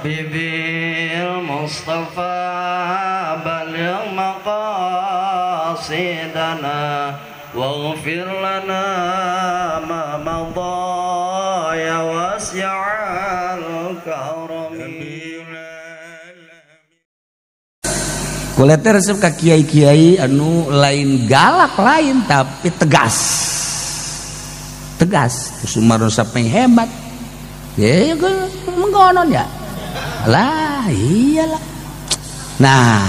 بالمصطفى بلغ مقاصدنا واغفر لنا ما مضى يا واسع الكرم. Kula teh resep ka kiai-kiai anu lain galak lain tapi tegas. Tegas, Sumarno sampai hebat. Ya mengkonon ya. Lah iyalah. Nah,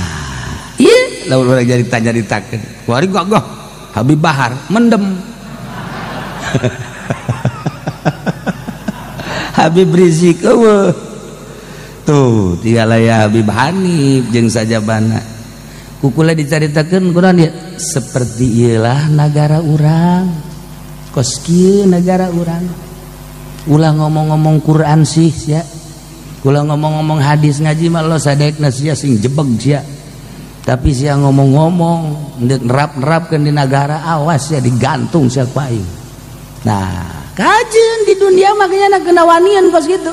iya lamun urang jadi tanya ditakeun. Kuari gagah Habib Bahar mendem. Habib Rizik eueuh. Tuh, tialaya Habib Hanif jeung sajabana. Kukula dicaritakeun kunaon ya? Seperti ieulah nagara urang. Kos kieu nagara urang. Ulah ngomong-ngomong Quran sih sia. Ulah ngomong-ngomong hadis ngaji mah lo sadekna sia sing jebeg sia. Tapi sia ngomong-ngomong ndek nerap-nerapkeun di nagara awas sia digantung sia ku aing. Nah, kajeun di dunia mah kayana kena wanian kos kitu.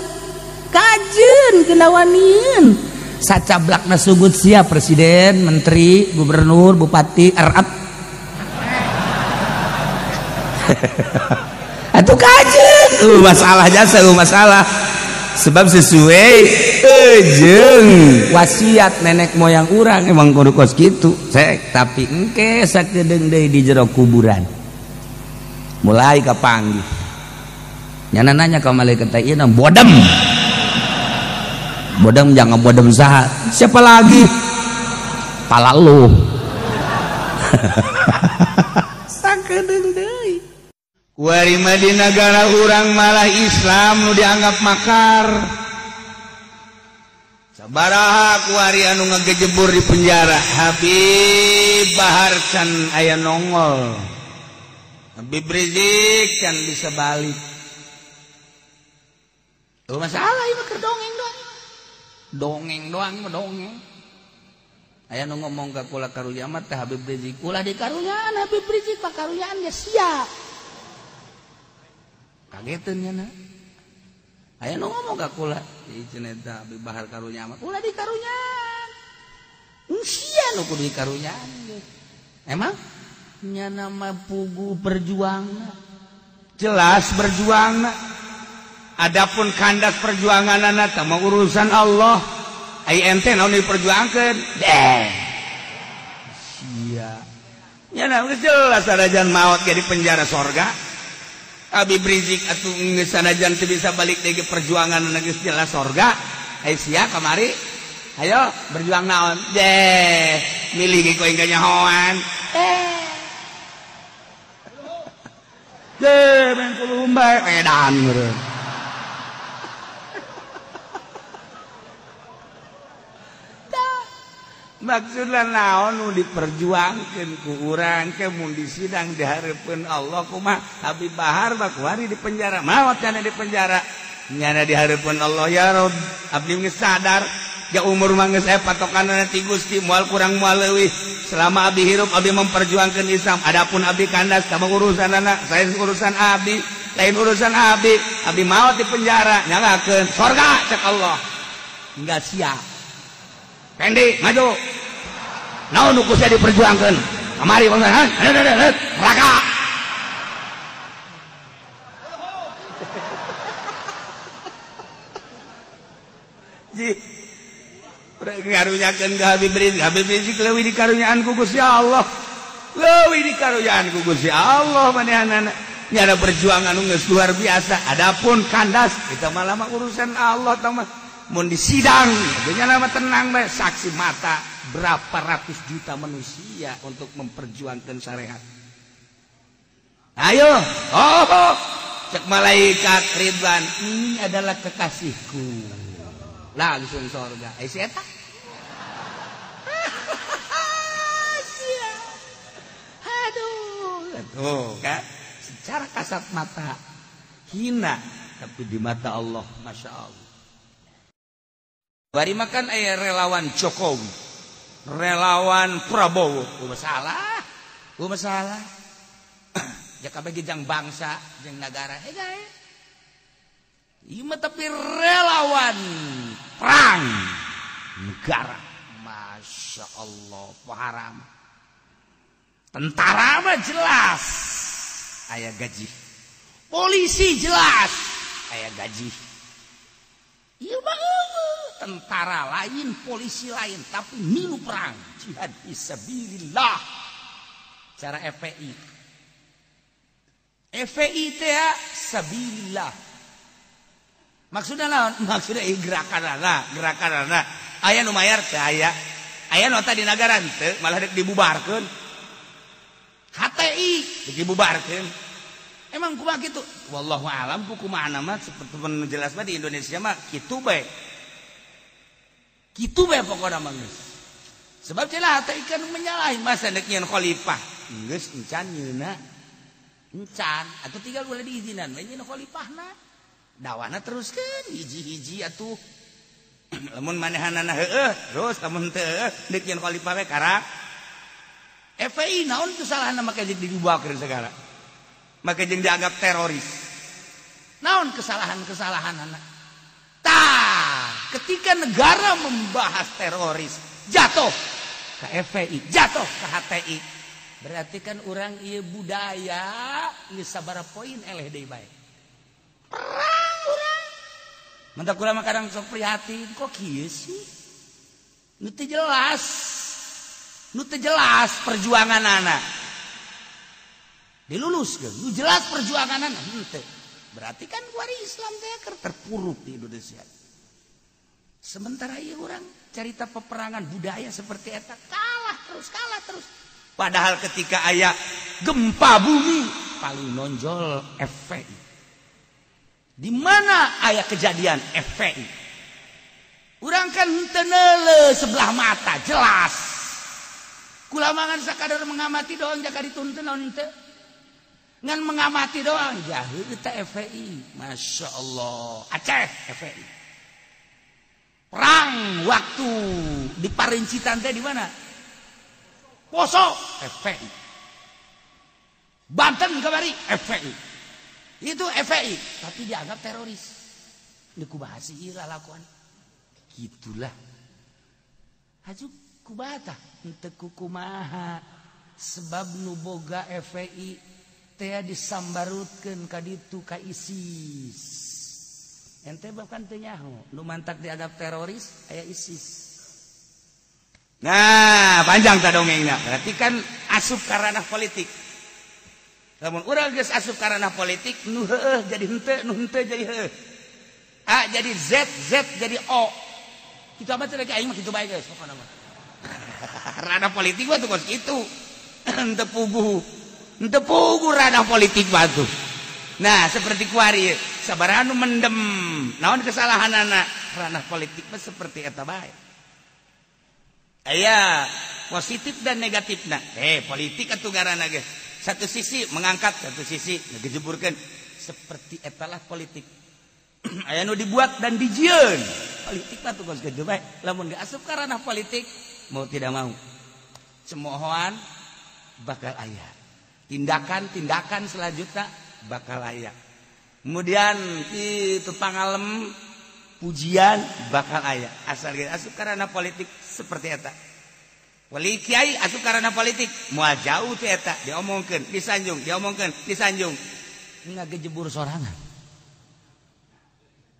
Kajeun kena wanian. Sacablakna sugut sia presiden, menteri, gubernur, bupati, RAP. Atuh kajeun. Masalah jasa, masalah. Sebab sesuai jeung wasiat nenek moyang urang emang kudu kos kitu. Cek, tapi engke sakedeung deui di jero kuburan. Mulai kapanggih. Nyana nanya ka malaikat teh ieu bodem. Bodem jangan bodem saha. Siapa lagi? Pala lu. Sakedeung deui. Kuari mah di nagara urang malah Islam nu dianggap makar. Sabaraha kuari anu ngagejebur di penjara. Habib Bahar can aya nongol. Habib Rizik can bisa balik. Tuh masalah ieu mah keur dongeng doang. Dongeng doang mah dongeng. Aya nu ngomong ka kula karunya mah teh Habib Rizik. Ulah dikarunyaan Habib Rizik mah karunyaan ge sia. Kageteun nya na. Aya nu ngomong ka kula, ieu cenah eta Habib Bahar karunya mah. Ulah dikarunyaan. Sia nu kudu dikarunyaan ge. Emang nyana mah pugu berjuangna. Jelas berjuangna. Adapun kandas perjuanganana teh mah urusan Allah. Ai ente naon diperjuangkeun? Deh. Sia. Nyana geus jelas sanajan maot ge di penjara sorga. Habib Rizik atuh geus sanajan teu bisa balik deui ke perjuangan geus jelas sorga. Ai sia kamari. Ayo berjuang naon? Deh, milih ge ku aing kanyahoan. Deh, main kulum bae edan meureun. Maksudna naon nu diperjuangkeun ku urang ke mun disidang di hareupeun Allah kumaha Habib Bahar mah kuari di penjara maot cenah di penjara nyana di hareupeun Allah ya Rob abdi geus sadar ja umur mah geus aya patokanna ti Gusti moal kurang moal leuwih selama abdi hirup abdi memperjuangkeun Islam adapun abdi kandas sama urusanana saya urusan abdi lain urusan abdi abdi maot di penjara nyalakeun sorga cek Allah enggak siap Pendi maju. Naon nu ku sia diperjuangkeun? Kamari neraka. Ji. Karunyakeun ka Habib Rizik, Habib Rizik leuwih dikarunyaan ku Gusti Allah. Leuwih dikarunyaan ku Gusti Allah manehanana. Nyana perjuangan nu geus luar biasa. Adapun kandas eta mah lama urusan Allah tah mah. Mun disidang, nya nama tenang bae saksi mata berapa ratus juta manusia untuk memperjuangkan syariat. Ayo, oh, cek malaikat Ridwan, ini adalah kekasihku. Langsung sorga. Eh si eta. Aduh, tuh kan secara kasat mata hina, tapi di mata Allah, masya Allah. Bari makan aya relawan Jokowi, relawan Prabowo, masalah, masalah. Ya kabeh jang bangsa, jeung nagara, hei. Ieu mah tapi relawan Perang negara. Masya Allah, haram. Tentara mah jelas aya gaji. Polisi jelas aya gaji. Ieu mah tentara lain, polisi lain, tapi milu perang jihad fisabilillah. Cara FPI. FPI teh sabilillah. Maksudna naon? Maksudna gerakanana. Aya nu mayar teh aya. Aya nu di nagara teu, malah dek dibubarkeun. HTI dek dibubarkeun. Emang kumaha kitu? Wallahu alam kumaha mah seperti jelas mah di Indonesia mah kitu bae. Kitu bae pokona mah geus. Sebab cenah HTI kan menyalahi masa dek nyieun khalifah. Geus encan nyeuna. Encan atuh tinggal boleh diizinan we nyieun khalifahna. Dawana teruskeun hiji-hiji atuh. Lamun manehanana heueuh terus lamun teu heueuh deuk nyieun khalifah we karak. FPI naon kesalahanna make jeung dibubarkeun segala. Make jeung dianggap teroris. Naon kesalahan-kesalahanana? Tah, ketika negara membahas teroris, jatuh ke FPI, jatuh ke HTI. Berarti kan orang ieu budaya geus sabaraha poin eleh deui bae. Perang urang. Mantak urang mah kadang sok prihatin, kok kieu sih? Nu teu jelas. Nu teu jelas perjuanganana. Diluluskeun, nu jelas perjuanganana henteu. Berarti kan kuari Islam teh keur terpuruk di Indonesia. Sementara ieu urang carita peperangan budaya seperti eta kalah terus, kalah terus. Padahal ketika aya gempa bumi paling nonjol FPI. Di mana aya kejadian FPI? Urang kan henteu neuleuh sebelah mata, jelas. Kula mah ngan sakadar mengamati doang jaka dituntun naon henteu. Ngan mengamati doang jaheu teh FPI. Masya Allah, Aceh FPI. Perang waktu di Parincitan teh di mana? Poso FPI. Banten kamari FPI. Itu FPI, tapi dianggap teroris. Ini kumaha sih ieu lalakuan? Gitulah. Haju kumaha tah? Henteu kumaha. Sebab nu boga FPI teh disambarutkeun ka ditu ka ISIS. Ente bahkan teu nyaho, nu mantak dianggap teroris aya ISIS. Nah, panjang ta dongengna. Berarti kan asup ka ranah politik. Lamun urang geus asup ka ranah politik, nu heueuh jadi henteu, nu henteu jadi heueuh. A jadi Z, Z jadi O. Kitu amat teh aing mah kitu bae geus pokona mah. Ranah politik mah tuh kos kitu. Henteu puguh. Henteu puguh ranah politik mah tuh. Nah, seperti kuari sabaraha nu mendem. Naon kesalahanana? Ranah politik mah seperti eta bae. Aya positif dan negatifna. Politik atuh ngaranna ge. Satu sisi mengangkat, satu sisi ngejeburkeun. Seperti etalah politik. Aya nu dibuat dan dijieun. Politik mah tuh kos kitu bae. Lamun geus asup ka ranah politik, mau tidak mau cemoohan bakal aya. Tindakan-tindakan selanjutnya bakal aya. Kemudian itu pangalem pujian bakal aya. Asal geus asup ka ranah politik seperti eta. Wali kiai asup ka ranah politik moal jauh teh eta, diomongkeun, disanjung, diomongkeun, disanjung. Ngagejebur sorangan.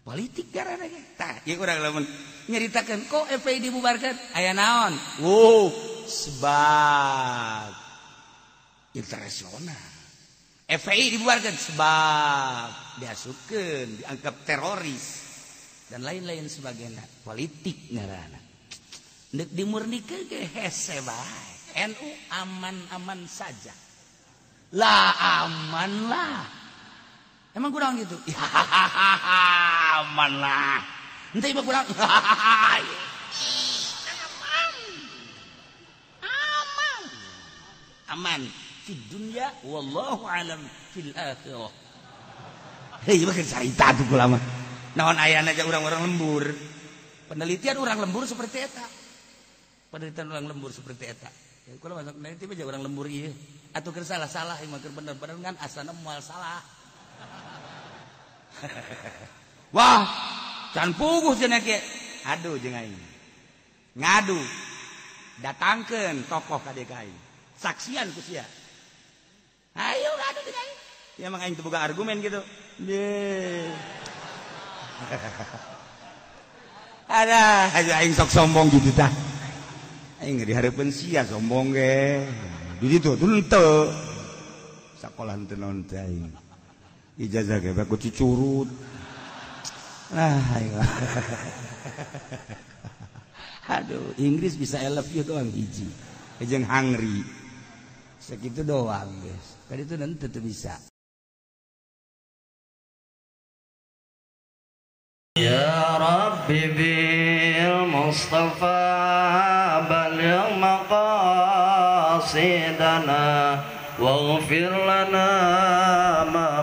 Politik garana ge. Tah, ieu urang lamun nyaritakeun kok FPI dibubarkeun, aya naon? Wow, sebab internasional. FPI dibubarkeun sebab diasupkeun, dianggap teroris dan lain-lain sebagainya. Politik ngaranna. Nek dimurnikeun ge hese bae. NU aman-aman saja. Lah aman lah. Emang kurang gitu? Ya, aman lah. Ente mah kurang. Aman. Aman. Aman di dunia wallahu alam fil akhirah. Hei, mah carita tuh kula mah. Naon ayana aja urang-urang lembur. Penelitian urang lembur seperti eta. Penelitian orang lembur seperti eta. Ya kula masuk peneliti mah orang lembur ieu. Atuh keur salah-salah ieu mah keur bener-bener ngan asana moal salah. Wah, can puguh cenah kieu. Aduh jeung aing. Ngadu. Datangkeun tokoh ka dieu ka aing. Saksian ku sia. Ayo ngadu jeung aing. Ya emang aing teu boga argumen gitu. Ye. Ada aing sok sombong gitu tah. Aing dihareupeun sia sombong ge. Di ditu tuh henteu. Sakolah henteu naon teh aing. Ijazah ge baku cicurut. Nah, aing. Aduh, Inggris bisa I love you doang hiji. Jeung hungry. Segitu doang, guys. Tadi itu nanti tetep bisa. Ya Rabbi bil Mustafa balligh maqasidana waghfir lana ma